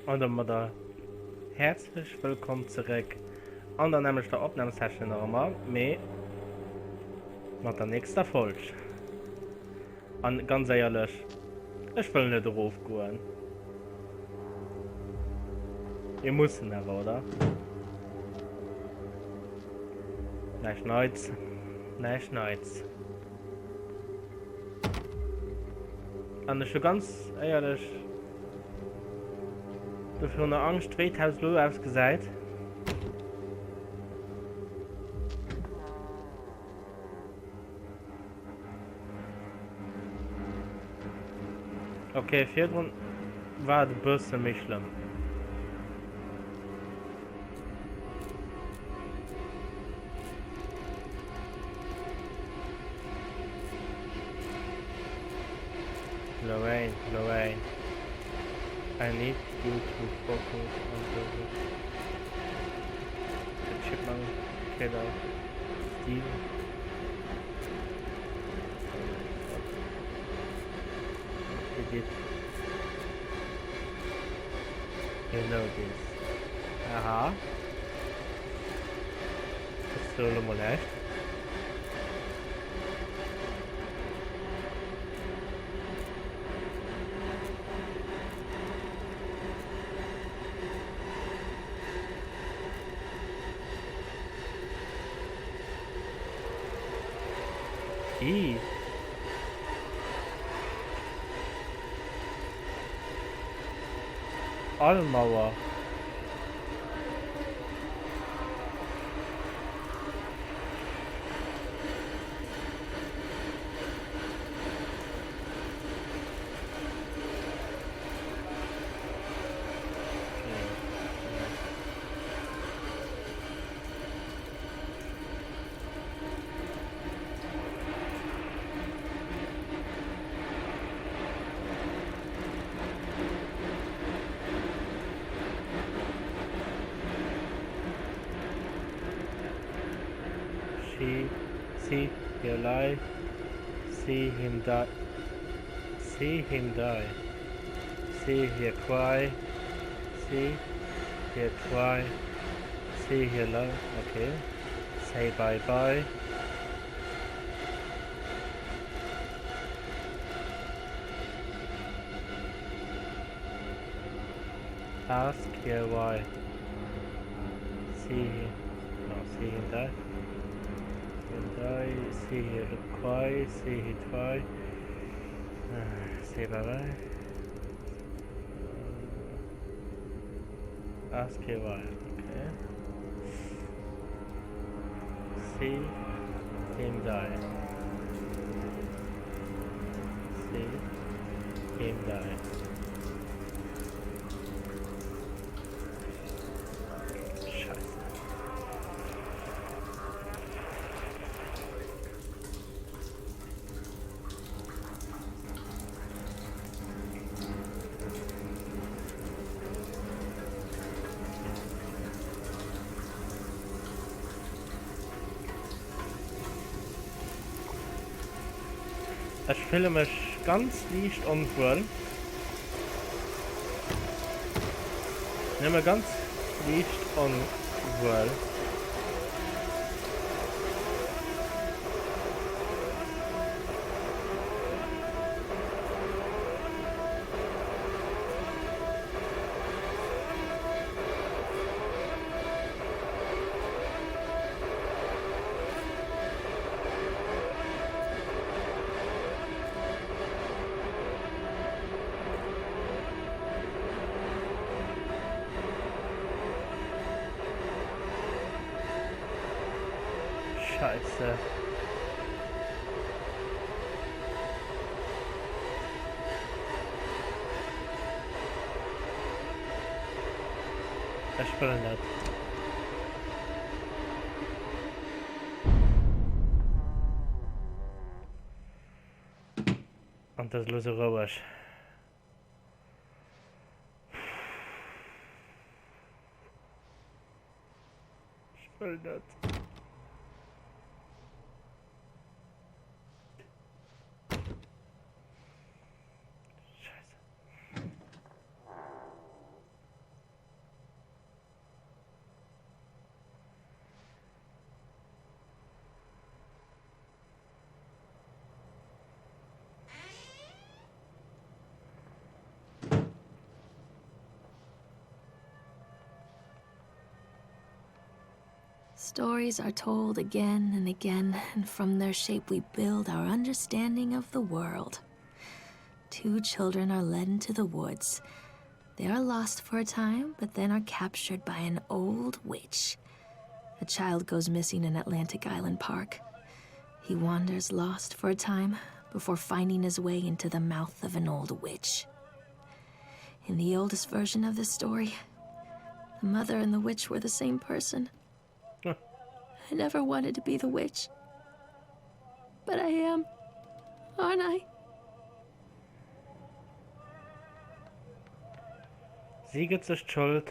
An domadder häerzlech wëllkomm zeréck an der nämmlechter Opnamsession nach ëmmer, mee mat der nächster Folg. An ganz éierlech, ech wëll net erofgoen. Mir mussen awer, oder? Näischt Neits, näischt Neits. An ech hu ganz éierlech dovunner Angscht, wéi d'Haus elo ausgesäit. Okay, virdrun war et e bësse méi schlëmm. Lorraine, Lorraine, I need you to focus on the, the chipmunk killer, Steve. He did. You know this. Aha. Ech soe lo mol näischt. Ih. All Mauer. She see her lie, see him die, see him die, see her cry, see her try, see her love, okay, say bye bye. Ask her why. See him, no, see him die. Him die, see her cry, see he try. Say bye bye. Ask her why, okay. See him die. See him die. Scheiße. Ech fille mech ganz liicht onwuel. Nëmme ganz liicht onwuel. Scheiße. Ech wëll net. An dat ass elo sou roueg. Ech wëll net. Scheiße. Stories are told again and again, and from their shape we build our understanding of the world. Two children are led into the woods. They are lost for a time, but then are captured by an old witch. A child goes missing in Atlantic Island Park. He wanders lost for a time before finding his way into the mouth of an old witch. In the oldest version of this story, the mother and the witch were the same person. I never wanted to be the witch. But I am, aren't I? Si gëtt sech d'Schold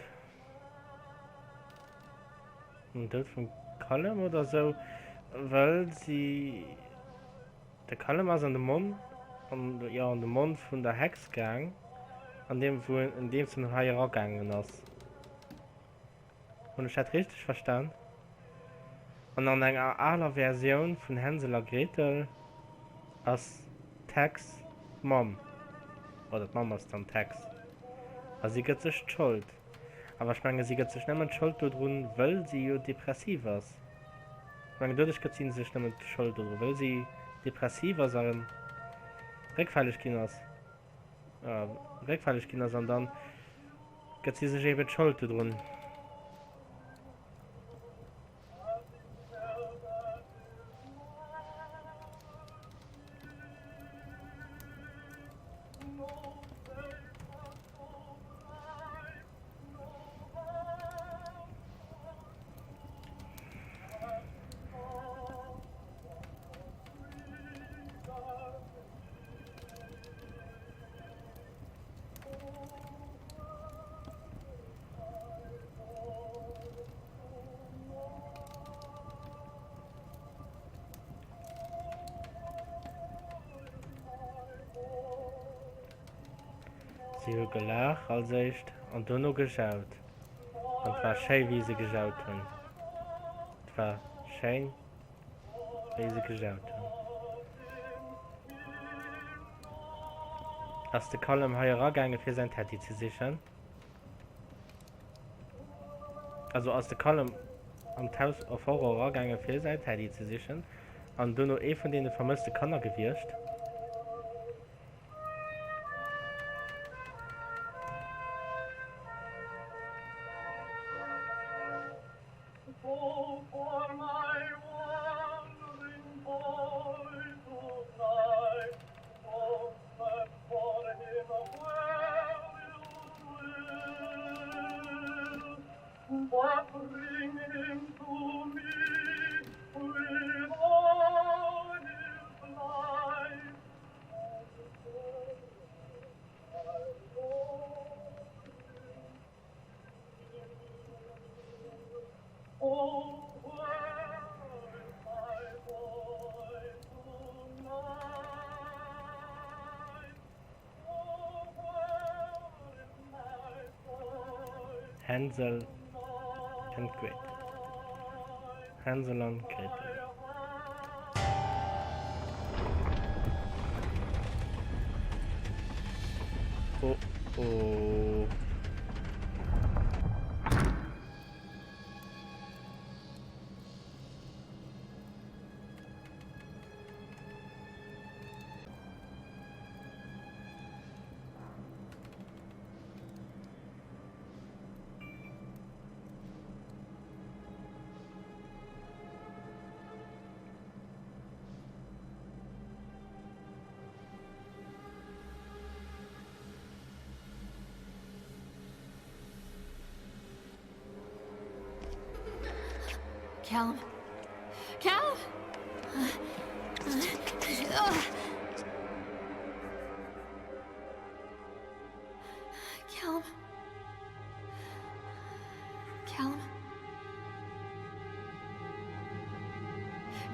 um Doud vum Callum oder sou, well si, de Callum ass an de Mond, an, jo, an de Mond vun der Hex gaang, an deem wou, an deems en hei eragaangen ass. Hunn ech dat richteg verstan? An an enger aler Versioun vun Hänsel a Gretel ass d'Hex d'Mamm, oder d'Mamm ass dann d'Hex a si gëtt sech d'Schold. Awer ech menge si gëtt sech nëmmen d'Schold dodrun, wëll si jo depressiv ass. Ech mengen doduerch gëtt si sech nëmmen d'Schold dodrun, wëll si depressiv ass a réckfälleg ginn ass. Réckfälleg ginn ass an dann gëtt si sech eben d'Schold dodrun. Si hu gelaach als éischt an dono gejaut. An 't war schéi wéi se gejaut hunn. 't war schéin. Wéi se gejaut hunn. Ass de Callum hei eragaange fir säin Teddy ze sichen? Also ass de Callum an d'House of Horror eragaange fir säin Teddy ze sichen an dono ee vun deene vermësste Kanner gewiescht? Hänsel and Gretel. Hänsel an Gretel. Oh oh. Callum. Callum! Callum. Callum.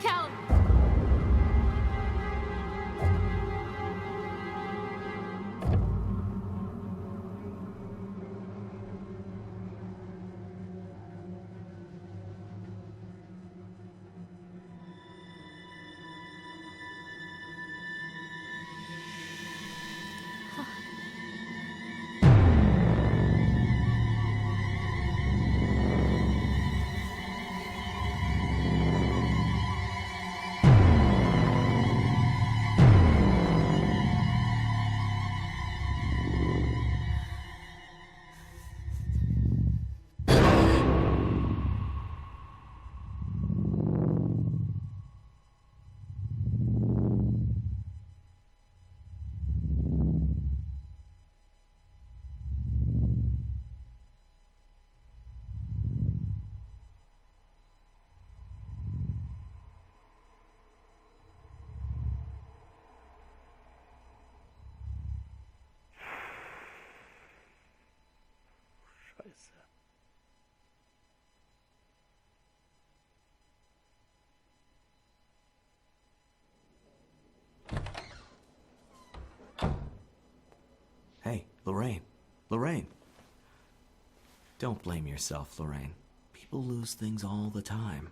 Callum! Scheisse. Hey, Lorraine. Lorraine. Don't blame yourself, Lorraine. People lose things all the time.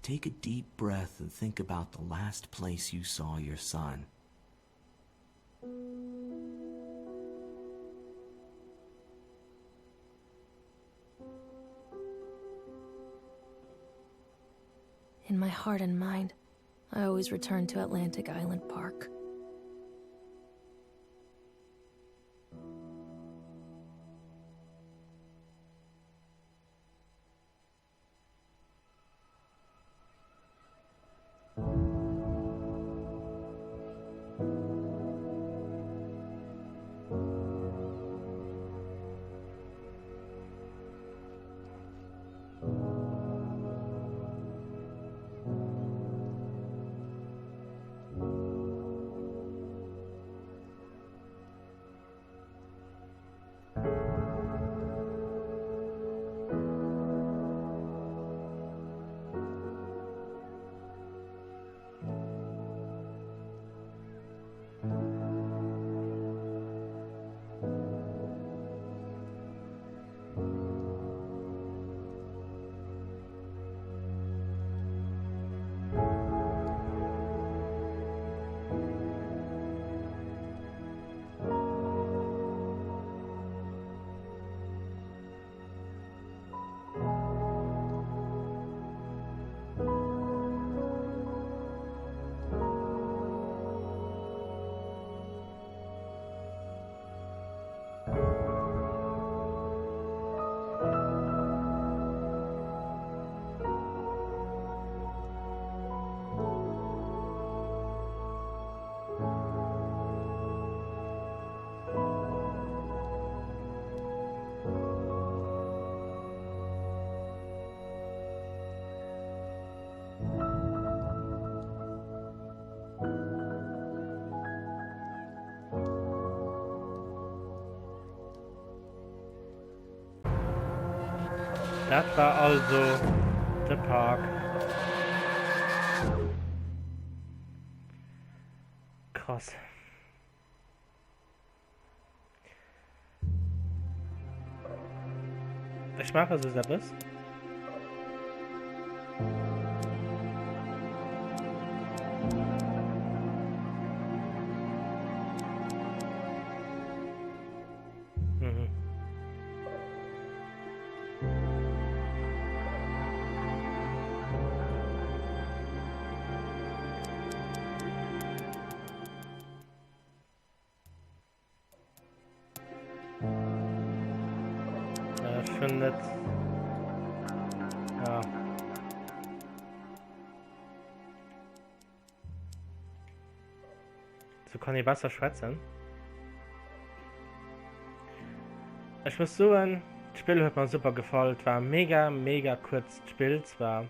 Take a deep breath and think about the last place you saw your son. In my heart and mind, I always return to Atlantic Island Park. Dat war also de Park. Krass. Ech maache soss eppes. Mhm. Ech hunn net. Ja. So kann ee besser schwätzen. Ech muss soen, d'Spill huet mer super gefall. Et war e mega, mega kuerzt Spill zwar.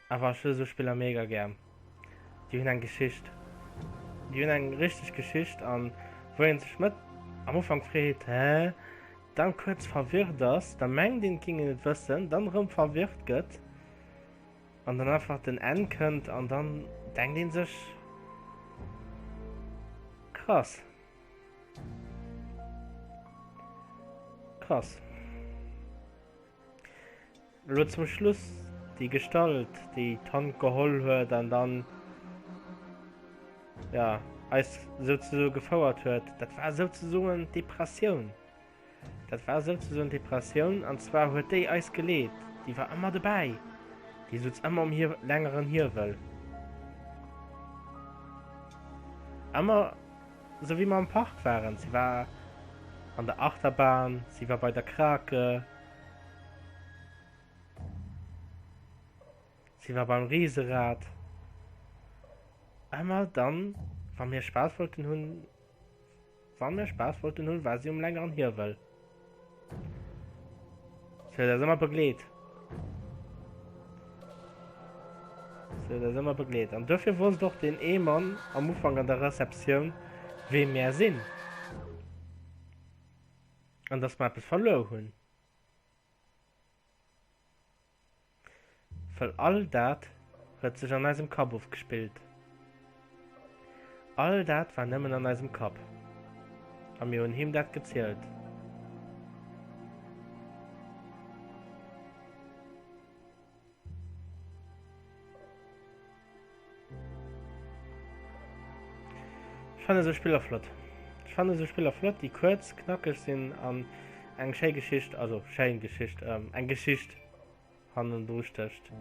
Awer ech hu sou Spiller mega gär. Déi hunn eng Geschicht. Déi hunn eng richteg Geschicht an wou een sech mëtt am Ufank freet, hä? Dann kuerz verwirrt ass, da mengt een et géing een et wëssen, dann erëm verwirrt gëtt an dann einfach den Enn kënnt an dann denkt een sech, krass. Krass. Elo zum Schluss déi Gestalt, déi d'Hand geholl huet an dann, ja, eis souzesoe gefouert huet, dat war souzesoen d'Depressioun. Dat war souzesoen d'Depressioun, an zwar huet déi eis geleet. Déi war ëmmer dobäi. Déi sutz ëmmer um hir längeren Hiewel. Ëmmer esou wéi mer am Park waren. Si war an der Achterbahn, si war bei der Krake. Si war beim Riserad. Emmer dann, wa mir Spaass wollten hunn, wa mir Spaass wollten hunn, war si um längeren Se huet eis ëmmer begleet. An dofir wosst och deen ee Mann am Ufank an der Receptioun, wee mär sinn. An dass mer eppes verluer hunn. Well all dat huet sech an eisem Kapp ofgespillt. All dat war nëmmen an eisem Kapp. A mir hunn him dat gezielt. Ech fannen esou Spiller flott. Ech fannen esou Spiller flott, déi kuerz, knackeg sinn an eng schéi Geschicht, also schéin Geschicht, ähm, eng Geschicht hannendru stécht.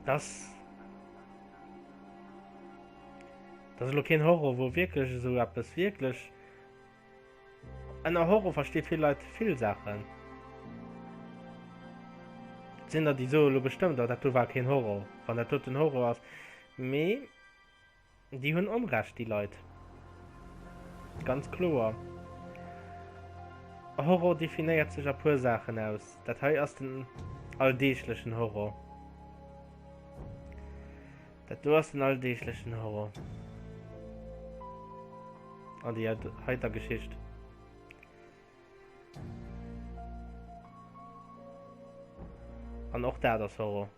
Das Das ass elo keen Horror, wou wierklech esou eppes wierklech Ënner Horror versti vill Leit vill Saachen. Et sinn der déi soe lo bestëmmt, oh dat do war keen Horror, wann dat doten Horror ass. Mee déi hunn Onrecht, déi Leit. Ganz kloer. Horror definéiert sech a puer Saachen aus. Dat hei ass den alldeeglechen Horror. Dat do ass den alldeeglechen Horror. An déi heiter Geschicht. An och dat ass Horror.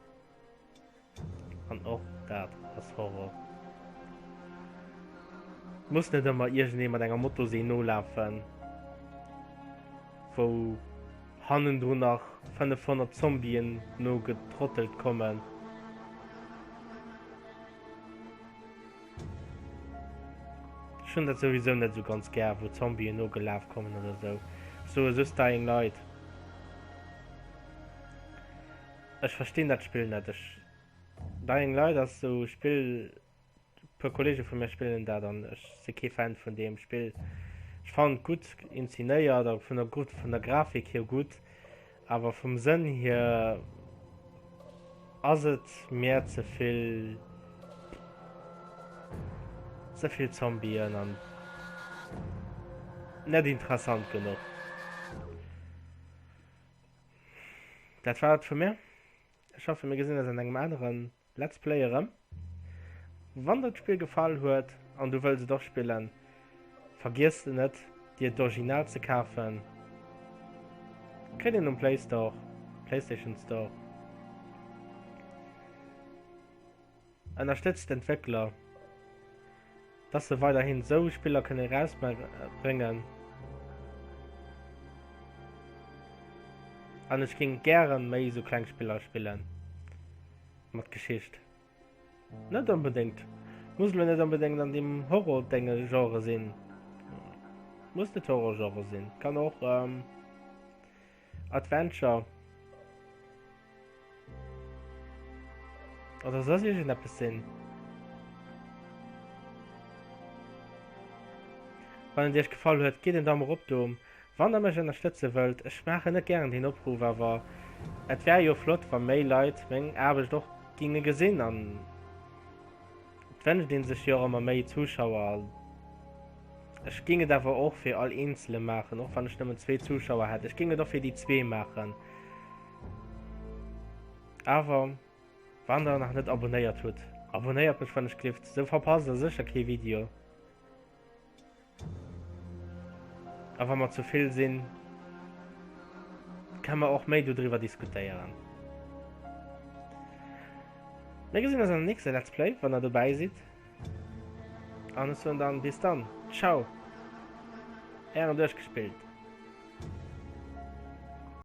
An och dat ass Horror. Muss net ëmmer iergendee mat enger Motosee nolafen, wou hannendrun nach 500 Zombien nogetrottelt kommen. Ech hunn dat souwisou net esou ganz gär, wou Zombien nogelaf kommen oder esou. Ech soe soss Dying Light. Ech verstinn dat Spill net. Ech Dying Light ass esou e Spill, E puer Kollege vu mir spillen dat an ech si kee Fan vun deem Spill. Ech fannen et gutt inzenéiert a vun der gutt vun der Grafik hier gutt, awer vum Sënn hier ass et mir ze vill ze vill Zombien an net interessant genuch. Dat war et vu mir. Ech hoffe mir gesinn eis an engem aneren Let's Play erëm. Wann der d'Spill gefall huet an du wëlls et och spillen, vergiess net dir d'Original ze kafen. Kritt een um Play Store, Playstation Store. Ënnerstëtzt d'Entwéckler, dass se weiderhin sou Spiller kënne erausbréngen. An ech géing gären méi sou kleng Spiller spillen. Mat Geschicht. Net onbedéngt. Muss elo net onbedéngt an deem Horror-Denge Genre sinn. Muss net Horror-Genre sinn. Kann och ähm, Adventure oder soss iergendeppes sinn. Wann et iech gefall huet, gitt en Damm erop do. Wann der mech ënnerstëtze wëllt, ech maachen net gären deen Opruff, awer et wär jo flott wa méi Leit meng Aarbecht och ginge gesinn an et wënscht een sech jo och ëmmer méi Zuschauer. Ech ging et awer och fir all eenzele maachen, och wann ech nëmmen zwee Zuschauer hätt, ech ging et och fir déi zwee maachen. Awer wann der nach net abonnéiert hutt, abonnéiert mech wann ech gelift, sou verpasst der sécher kee Video. A wa mer zu vill sinn, kënne mer och méi dodriwwer diskutéieren. Mir gesinn eis am nächste Let's Play, wann der dobäi sidd. An ech soen dann bis dann. Ciao. Ären duerchgespillt.